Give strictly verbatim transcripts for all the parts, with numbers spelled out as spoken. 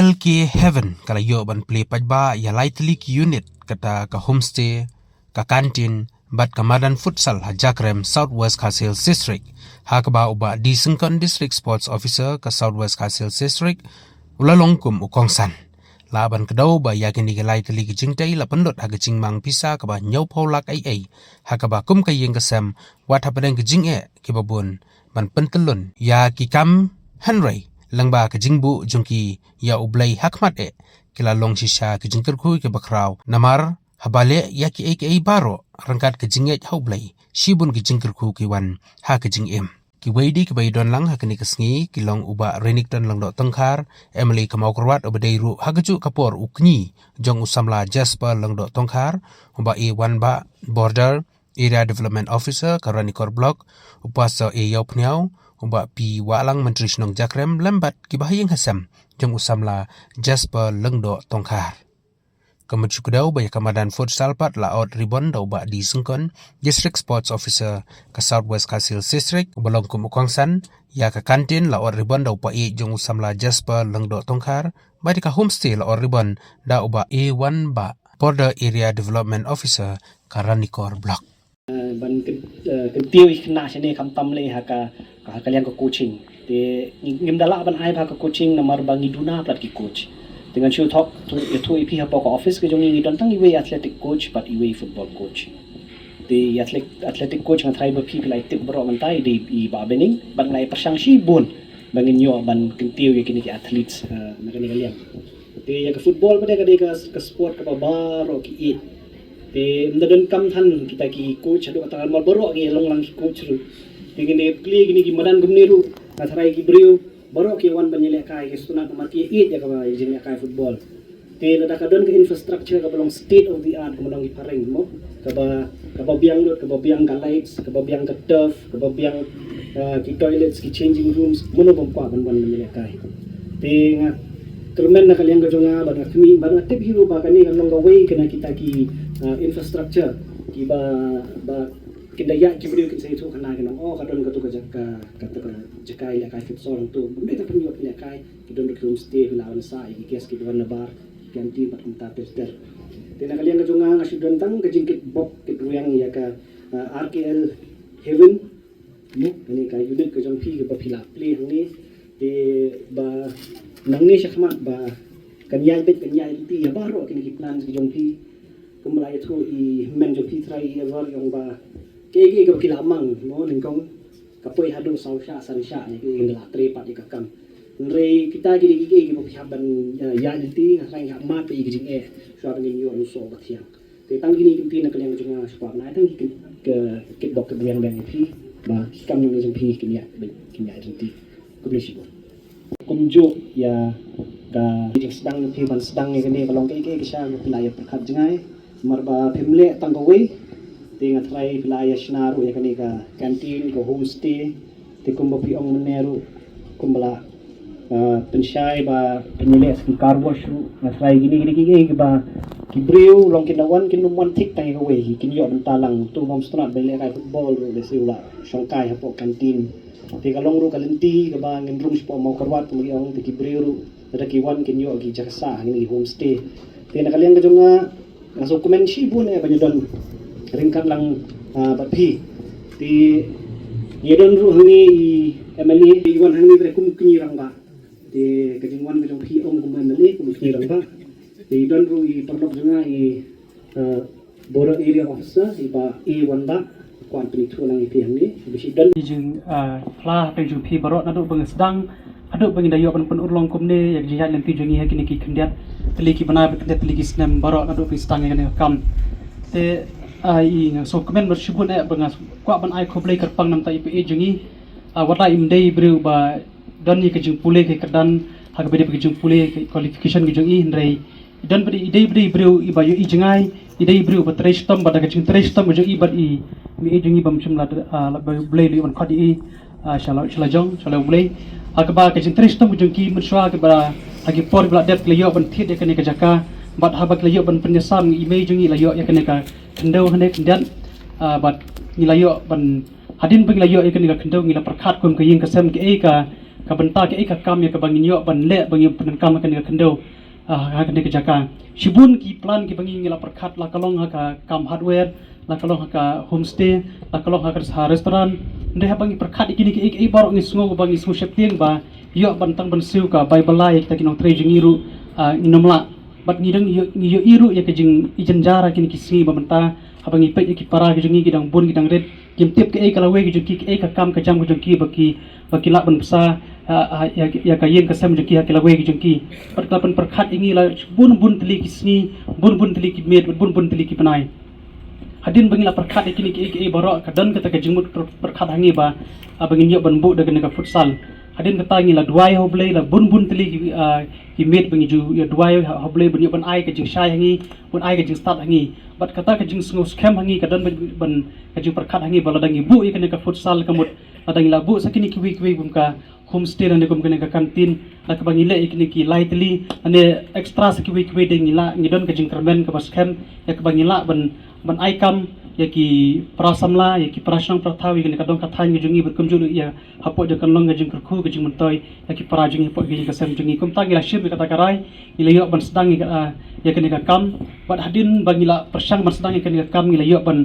L K Haven ka la ïoh ban plie paidbah ïa lai tylli ki unit, kata ka homestay, ka canteen bad ka madan futsal ha Jakrem, South West Khasi Hills District. Ha kaba u Bah D Syngkon, District Sports Officer ka South West Khasi Hills District, u la long kum u kongsan. La ban kdew ba ïa kine ki lai tylli ki jingtei la pynlut ha ka jingmang pisa kaba hynñiewphew lak ei ei, ha kaba kum ka ïing ka sem, wat hapdeng ka jingeh kiba bun ban pyntyllun ïa ki kam, hynrei lyngba ka jingbuh jong ki ïa U Blei ha khmat eh, ki la long shisha ki jingkyrkhu kiba khraw, namar haba leh ïa kiei kiei baroh ryngkat ka jingngeit ha U Blei, shibun ki jingkyrkhu ki wan ha ka jingim. Kiwei de kiba ïadon lang ha kane ka sngi ki long u Bah Renikton Lyngdoh Tongkhar, M L A ka Mawkyrwat, uba dei ruh ha kajuh ka por u kñi jong u samla Jasper Lyngdoh Tongkhar, u Bah A Wanbah, Border Area Development Officer ka Ranikor Block, u Pastor A Ïawphniaw, u Bah P Wahlang, Myntri Shnong Jakrem, lem bad kiba ha ïing ha sem jong u samla Jasper Lyngdoh Tongkhar. Ka mut shu kdew ba ïa ka madan futsal pat la ot ribbon da u Bah D Syngkon, District Sports Officer ka South West Khasi Hills District, uba long kum u kongsan. Ïa ka canteen la ot ribbon da u paid jong u samla Jasper Lyngdoh Tongkhar, bad ïa ka homestay la ot ribbon da u Bah A Wanbah, Border Area Development Officer ka Ranikor Block. Eh, ban kyn-, eh, kyntiew ïa kane shane, khamtam lei ha ka, ha ka liang ka coaching. Te ngi, ngim da lah ban ai bha ka coaching namar ba ngi duna palat ki coach. Te ngan shu thok, tu, ïathuh ïa phi, hapoh ka office ka jong ngi ngi don tang iwei athletic coach bad iwei football coach. Te i athletic, athletic coach nga tharai ba phi phi la ïa tip baroh mynta, i dei i Bah Bening, bad nga la ïa pyrshang shibun ba ngin ïoh ban kyntiew ïa kine ki athletes, eh, na kane ka liang. Te ïa ka football pat ka dei ka, ka sport kaba baroh ki ïeit. Te ym da donkam than kita ki coach haduh katta, namar baroh ki long lang ki coach ruh. Te kine plie kine ki madan kumne ruh, nga tharai ki briew baroh ki wan ban ïalehkai, ki sngewtynnat namar ki ïeit ïa kaba ïa jinglehkai football. Te lada ka don ka infrastructure kaba long state of the art, kaba long ki phareng mo, kaba, kaba biang lut, kaba biang ka lights, kaba biang ka turf, kaba biang, ah, ki toilets, ki changing rooms, mano bym kwah ban wan ban ïalehkai. Te nga kyrmen na ka liang ka jong nga, bad nga khmih, bad nga tip hi ruh ba kane kan long kawei ka na kita ki, ah, infrastructure kiba, ba kin da ïaid ki briew kin sa ïathuh khana, kin ong, oh, ka don katu ka jaka, katu ka jaka ïalehkai futsal hangtu. Bym dei tang pynïoh ïalehkai, ki don ruh ki homestay, phi lah ban sah ïa ki guest kiba wan na bar, ki aunty bad kumta ter ter. Te na ka liang ka jong nga, nga shu don tang ka jingkit bok kit rwiang ïa ka, ah, R K L Haven, mo, kane ka unit ka jong phi kaba phi la plie hangne. Te ba nangne shakhmat ba kan ïaid beit, kan ïaid lynti ïa baroh kine ki plans ki jong phi. Kumba la ïathuh i hynmen jong phi trai i Ever, i ong ba kaei kaei kaba ki la mang, mo, nyngkong ka poi haduh saw shah san shah ïa kaei kaba la trei pat ïa ka kam. Hynrei kita ki dei kiei kiba phi hap ban, eh, ïaid lynti, nga tharai ngi hap mad ïa ka jingeh shuwa ba ngin ïoh u soh ba thiang. Te tang kine ki kyntien na ka liang jong nga, shu kwah ban ai tang ki, ki, ki bok ki biang biang ïa phi ba ki kam nangne jong phi kin ïaid, kin ïaid lynti. Khublei shibun. Kumjuh ïa ka jingsdang ïa phi ban sdang ïa kane ka long kaei kaei ka sha, phi la ïa pyrkhat jngai. Namar ba phim leh tang kawei, te nga tharai phi la ïa shna ruh ïa kane ka canteen, ka homestay. Te kumba phi ong mynne ruh, kumba la, ah, pynshai ba pynïaleh sa ki car wash ruh, nga tharai kine, kine kiei kiba ki briew long kin da wan, kin ym wan thik tang ïa kawei, kin ïoh bynta lang. Uto u bym sngewtynnat ban lehkai football ruh, lehse u la shongkai hapoh canteen. Te ka long ruh ka lynti kaba ngin rung shapoh Mawkyrwat, kumba ki ong, te ki briew ruh lada ki wan kin ïoh ki jaka sah ha kine ki homestay. Te na ka liang ka jong nga, nga sngewkmen shibun eh ban ïadon ryngkat lang, ah, bad phi. Te ïadon ruh hangne i M L A, i wan hangne kum u kñi rangbah. Te ka jingwan ka jong phi ong kum u M L A, kum u kñi rangbah. Te ïadon ruh i paralok jong nga i, ah, Border Area Officer, i Bah A Wanbah, kwah pynithuh lang ïa phi hangne. Ba shi don i jing, ah, phla hapdeng jong phi baroh naduh ba ngi sdang haduh ba ngi da ïoh ban pynurlong kumne ïa ka jingïaid lynti jong ngi ha kine ki khyndiat tylli ki bnai, ba khyndiat tylli ki snem baroh naduh ba ngi sdang ïa kane ka kam. Te, ah, i nga sngewkmen bad shibun eh ba nga kwah ban ai khublei kyrpang namar ïa phi jong ngi. Ah, wat la im dei briew ba don ïa ka jingpule ka kyrdan ha kaba dei ka jingpule ka qualification ka jong i, hynrei i don bad i dei, bad i briew iba ïohi jngai, i dei i briew ba trei shitom, bad da ka jingtrei shitom ka jong i bad i mei jong i bym shym la, ah, la ba Blei la ïoh ban khot ïa i, ah, sha la, sha la jong, sha la U Blei. Ha kaba ka jingtrei shitom ka jong ki mynshuwa kaba ha ki por ba la dep ki la ïoh ban thied ïa kane ka jaka, bad haba ki la ïoh ban pynïasam, i mei jong i la ïoh ïa kane ka khyndew hangne khyndiat, ah, bad ngi la ïoh ban, hadien ba ngi la ïoh ïa kane ka khyndew, ngi la pyrkhat kum ka ïing ka sem kaei ka ka bynta kaei ka kam ïa kaba ngin ïoh ban leh ba ngin pyndonkam ha kane ka khyndew, ah, ha kane ka jaka. Shibun ki plan kiba ngi la pyrkhat, la ka long ha ka kam hardware, la ka long ha ka homestay, la ka long ha ka restaurant. Hynrei haba ngi pyrkhat ïa kine kiei kiei baroh ngi sngew ba ngi sngew sheptieng ba ïoh ban tang ban siew ka bai ba la ïa kita ki nongtrei jong ngi ruh, ah, ngin ym lah. Bad ngi dang ïoh, ngi ïohi ruh ïa ka jingïohi jynjar ha kine ki sngi ba mynta, haba ngi peit ïa ki para ki jong ngi ki dang bun ki dang rit, kim tip kaei ka lawei ka jong ki, kaei ka kam ka jam ka jong ki ba ki, ba ki lah ban bsa, ah, ah, ïa, ïa ka ïing ka sem jong ki ha ki lawei ka jong ki. Bad ka la pynpyrkhat ïa ngi la bun bun tylli ki sngi, bun bun tylli ki miet, bad bun bun tylli ki bnai. Hadien ba ngi la pyrkhat ïa kine kiei kiei baroh, ka don kata ka jingmut pyr-, pyrkhat ha ngi ba, ah, ba ngin ïoh ban buh da kane ka futsal. Hadien kata ngi la duwai ha U Blei la bun bun tylli ki, ah, ki miet ba ngi ju ïa duwai ha, ha U Blei ban ïoh ban ai ka jingshai ha ngi, ban ai ka jingstad ha ngi. Bad kata ka jingsngew skhem ha ngi ka don ban, ban ka jingpyrkhat ha ngi ba lada ngi buh ïa kane ka futsal ka mut, lada ngi la buh sa kine kiwei kiwei bun ka homestay lane kum kane ka kantin, la kaba ngi leh ïa kine ki lai tylli, lane extra sa kiwei kiwei de ngi lah, ngi don ka jingkyrmen kaba skhem ïa kaba ngi lah ban, ban ai kam ïa ki para samla, ïa ki para shnong para thaw, ïa kane ka dong ka thaiñ ka jong ngi bad kumjuh ïa hapoh jong ka long ka jingkyrkhu ka jingmyntoi ïa ki para jong ngi hapoh ka ïing ka sem jong ngi. Kumta ngi la shim ïa kata ka rai, ngi la ïoh ban sdang ïa ka, ah, ïa kane ka kam. Bad hadien ba ngi la pyrshang ban sdang ïa kane ka kam ngi la ïoh ban,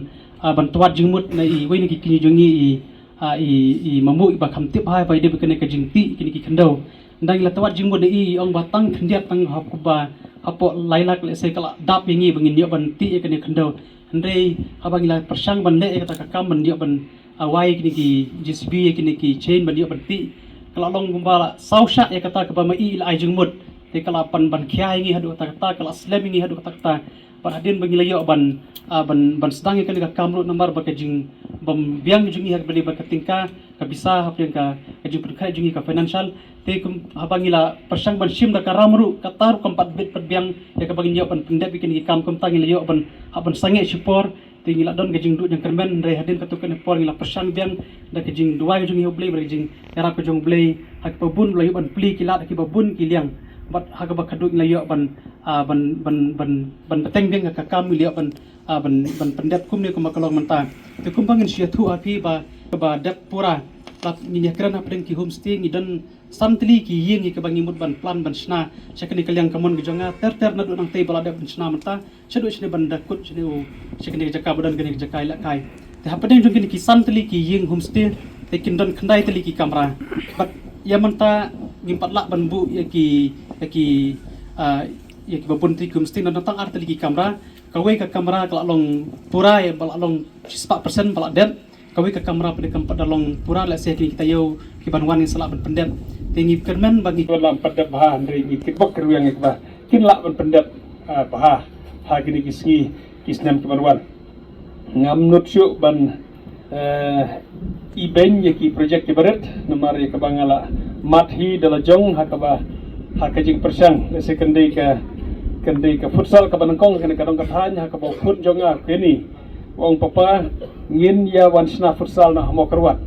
ah, ban twad jingmut na iwei na ki kñi jong ngi i, ah, i, i Mamuh iba kham tip bha ba i dei ba kane ka jingtih kine ki khyndew. Ynda ngi la twad jingmut na i, i ong ba tang khyndiat tang hap kuba hapoh lai lak lehse ka la dap ïa ngi ba ngin ïoh ban tih ïa kane ka khyndew. Hynrei haba ngi la pyrshang ban leh ïa kata ka kam ban ïoh ban, ah, wai kine ki J C B ïa kine ki chain ban ïoh ban tih, ka la long kumba la saw shah ïa kata kaba ma i la ai jingmut. Te ka la pan ban khia ïa ngi haduh kata kata, ka la slem ïa ngi haduh kata kata. Bad hadien ba ngi la ïoh ban, ah, ban, ban sdang ïa kane ka kam ruh namar ba ka jingbym biang jong ngi ha kaba dei ba ka tyngka, ka pisa hapdeng ka, ka jingpynkhreh jong ngi ka financial. Te kum haba ngi la pyrshang ban shim da ka ram ruh, kata ruh kam pat bit pat biang ïa kaba ngin ïoh ban pyndep ïa kine ki kam. Kumta ngi la ïoh ban, hap ban sangeh shipor. Te ngi la don ka jingduh jingkyrmen, hynrei hadien katto katne por ngi la pyrshang biang da ka jingduwai ka jong ngi ha U Blei bad ka jingïarap ka jong U Blei, ha kiba bun ba la ïoh ban plie ki lad, ha kiba bun ki liang. Bad ha kaba khadduh ngi la ïoh ban, ah, ban, ban, ban, ban bteng biang ka kam, ngi la ïoh ban, ah, ban, ban pyndep kumne kumba ka long mynta. Te kumba ngin shu ïathuh ha phi ba kaba dep pura, lada ngin ïakren hapdeng ki homestay ngi don san tylli ki ïing ïa kiba ngi mut ban plan ban shna sha kane ka liang ka mon ka jong nga, ter ter naduh nangtei ba la dep ban shna mynta shaduh shane ban da kut shane u, sha kane ka jaka ba don kane ka jaka ïalehkai. Te hapdeng jong kine ki san tylli ki ïing homestay te kin don khyndai tylli ki kamra. Bad ïa mynta ngim pat lah ban buh ïa ki, ïa ki, ah, ïa kiba bun tylli ki homestay, don tang ar tylli ki kamra. Kawei ka kamra ka la long pura ïa ba la long shispah percent ba la dep. Kawei ka kamra pat kam pat da long pura, lehse kine ki taïew kiban wan ngin sa lah ban pyndep. Te ngi kyrmen ba ngi, wan lah pyndep bha, hynrei ngi kitbok kyrwiang ïa kiba kin lah ban pyndep, ah, bha ha kine ki sngi ki snem kiban wan. Ngam nud shuh ban, eh, ibeiñ ïa ki projek kiba rit namar ïa kaba nga la mad hi da la jong ha kaba, ha ka jingpyrshang, lehse kan dei ka, kan dei ka futsal kaba nyngkong kane ka dong ka thaiñ ha kaba u khun jong nga u Kenny u ong, "Papa, ngin ïa wan shna futsal na ha Mawkyrwat."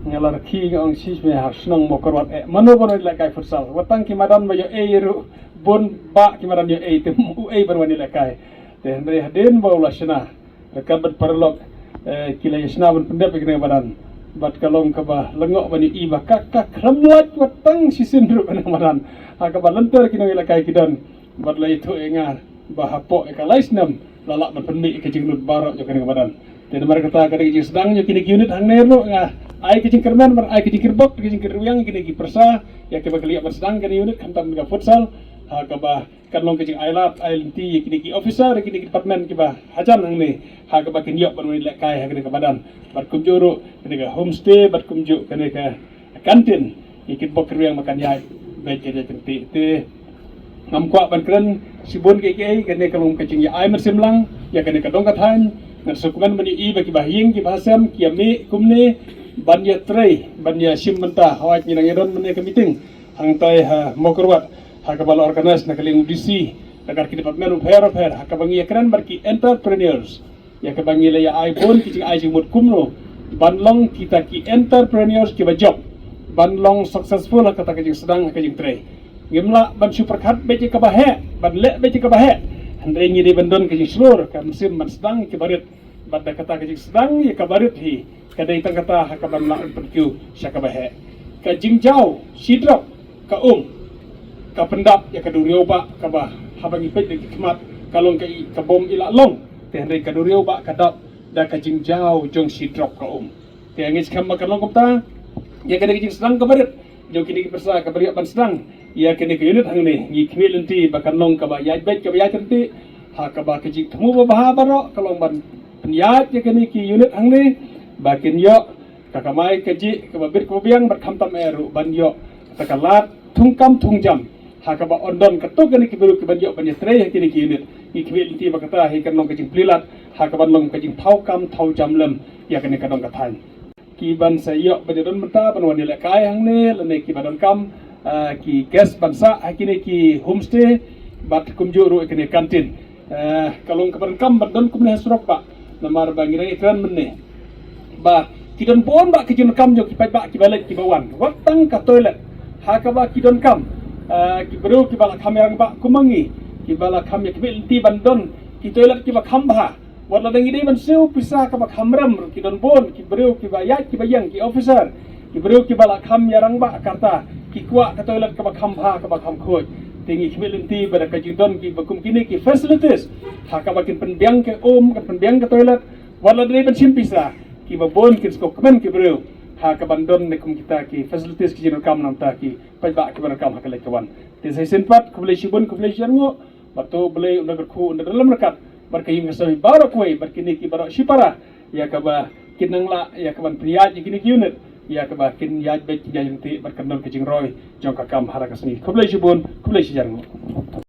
Nga la rkhie nga ong, "Shish, me ha shnong Mawkyrwat, eh, mano ban wan ïalehkai futsal? Wat tang ki madan ba ïoh ei ruh bun, ba ki madan ïoh ei te uei ban wan ïalehkai?" Te hynrei hadien ba u la shna, ryngkat bad paralok, eh, ki la ïa shna ban pyndep ïa kane ka madan. Bad ka long kaba lyngngoh ban ïohi ba ka, ka khlem lait wat tang shisien ruh kane ka madan ha kaba lynter ki nongïalehkai ki don. Bad la ïathuh ïa nga ba hapoh ïa ka lai snem la lah ban pynmih ïa ka jinglut baroh jong kane ka madan. Te namar kata ka dei ka jingsdang jong kine ki unit hangne ruh nga ai ka jingkyrmen bad ai ka jingkyrpad, ka jingkyrwiang ïa kine ki pyrsa ïa kiba ki la ïoh ban sdang kane ka unit khamtam ka futsal, ha kaba kan long ka jingailad ailynti ïa kine ki officer, ïa kine ki department kiba hajan hangne ha kaba kin ïoh ban wan ïalehkai ha kane ka madan. Bad kumjuh ruh kane ka homestay bad kumjuh kane ka kantin, ïa kitbok kyrwiang ba kan ïaid beit ka jait ryntih. Te ngam kwah ban kren shibun kiei kiei, kane ka long ka jingïa ai mynsiem lang ïa kane ka dong ka thaiñ. Ngan sngewkmen ban ïohi ba kiba ha ïing kiba ha sem ki ïa mih kumne ban ïa trei, ban ïa shim bynta. Hooid, ngi nang ïa don mynne ka meeting hangtai ha Mawkyrwat ha kaba la organise na ka liang u D C, na ka ki department bapher bapher, ha kaba ngi ïa kren bad ki entrepreneurs ïa kaba ngi la ïa ai bun ki jingai jingmut kumno ban long kita ki entrepreneurs kiba jop, ban long successful ha kata ka jingsdang, ha ka jingtrei. Ngim lah ban shu pyrkhat beit ïa kaba heh, ban leh beit ïa kaba heh, hynrei ngi dei ban don ka jingshlur ka mynsiem ban sdang ïa kaba rit. Bad da kata ka jingsdang ïa kaba rit hi ka dei tang kata ha kaban lah ban pynkiew sha kaba heh. Ka jingjaw shi drop ka um ka pyndap ïa ka duriaw ba kaba haba ngi peit da ki khmat ka long ka i ka bom i la long. Te hynrei ka duriaw ba ka dap da ka jingjaw jong shi drop ka um. Te ngi skhem ba ka long kumta ïa kane ka jingsdang kaba rit jong kine ki pyrsa kaba ïa ban sdang ïa kane ka unit hangne. Ngi khmih lynti ba kan long kaba ïaid beit kaba ïaid ryntih ha kaba ka jingthmu ba bha baroh ka long ban pynïaid ïa kane ki unit hangne ba kin ïoh ka kamai kajih kaba bit kaba biang bad khamtam eh ruh ban ïoh kata ka lad thungkam thungjam ha kaba yn don katto katne ki briew ki ban ïoh ban ïatrei ha kine ki unit. Ngi khmih lynti ba kata hi kan long ka jingplie lad ha kaban long ka jingthaw kam thaw jam lem ïa kane ka dong ka thaiñ. Ki ban sa ïoh ban ïadon mynta ban wan ïalehkai hangne lane ki ba donkam ki guest ban sah ha kine ki homestay bad kumjuh ruh ïa kine canteen. Ka long kaba donkam ban don kumne ha surok ba namar ba ngi dang ïakren mynne ba ki don bun ba ki jingkam jong ki paidbah ki ba leit ki ba wan wat tang ka toilet ha kaba ki donkam ki briew ki ba la kham ïarang ba kum ma ngi ki ba la kham ïa khmih lynti ban don ki toilet ki ba kham bha. Wat la dang ïadei ban siew pisa kaba kham rem ruh ki don bun ki briew ki ba ïaid ki ba ïeng ki officer ki briew ki ba la kham ïarang ba karta ki kwah ka toilet kaba kham bha kaba kham khuid. Te ngi khmih lynti ba da ka jingdon ki ba kum kine ki facilities ha kaba kin pynbiang ka um kan pynbiang ka toilet. Wat la dei ban shim pisa ki ba bun kin sngewkmen ki briew ha kaban don ne kum kita ki facilities ki jingkam nangta ki paidbah ki ba donkam ha ka leit ka wan. Te sa shisien pat khublei shibun khublei shihajar nguh. Bad to Blei un da kyrkhu un da lem ryngkat bad ka ïing ka sem baroh kawei bad kine ki baroh shipara ïa kaba kin nang lah ïa kaban pynïaid ïa kine ki unit ïa kaba kin ïaid beit kin ïaid ryntih bad kan don ka jingroi jong ka kam ha la ka sngi. Khublei shibun khublei shihajar nguh.